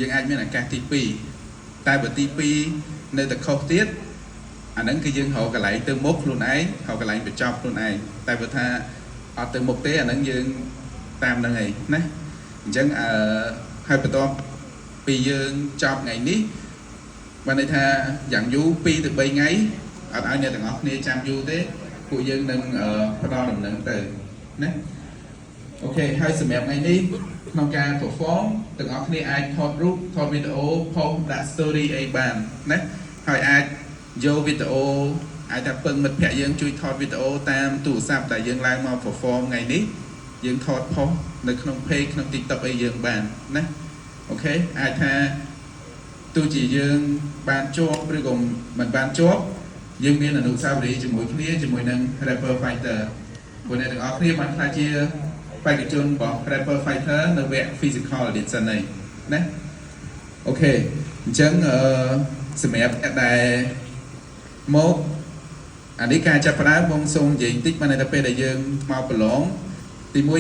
យើងអាចមានឱកាសទី2តែបើទី2នៅតែខុសទៀតអាហ្នឹងគឺយើងរកកន្លែងទៅមុខខ្លួនឯងរកកន្លែងបញ្ចប់ខ្លួនឯងតែបើថាអត់ទៅមុខទេអាហ្នឹងយើងតាមហ្នឹងឯងណាអញ្ចឹងអឺហើយបន្ទាប់ពីយើងចប់ថ្ងៃនេះបានន័យថាយ៉ាងយូរ2ទៅ3ថ្ងៃអត់ឲ្យអ្នកទាំងអស់គ្នាចាំយូរទេពួកយើងនឹងអឺផ្ដល់ដំណឹងទៅណា OK ហើយសម្រាប់ថ្ងៃនេះក្នុងការ perform ទាំងអស់គ្នាអាចថតរូបថតវីដេអូផុសដាក់ story អីបានណាហើយអាចយកវីដេអូអាចថាពឹងមិត្តភ័ក្តិយើងជួយថតវីដេអូតាមទូរស័ព្ទដែលយើងឡើងមក perform ថ្ងៃនេះយើងថតផុសនៅក្នុង page ក្នុង TikTok អីយើងបានណា OK អាចថាទោះជាយើងបានជាប់ឬក៏មិនបានជាប់យើងមានអនុស្សាវរីយ៍ជាមួយគ្នាជាមួយនឹង Rapper Fighter ព្រោះអ្នកទាំងអស់គ្នាបានក្លាយជាបេក្ខជនរបស់ Rapper Fighter នៅវគ្គ Physical Edition នេះណា OK អញ្ចឹងអឺសម្រាប់អ្នកដែលមកអានេះការចាប់ផ្ដើមបងសូមនិយាយបន្តិចបានន័យថាពេលដែលយើងមកប្រឡងទីមួយ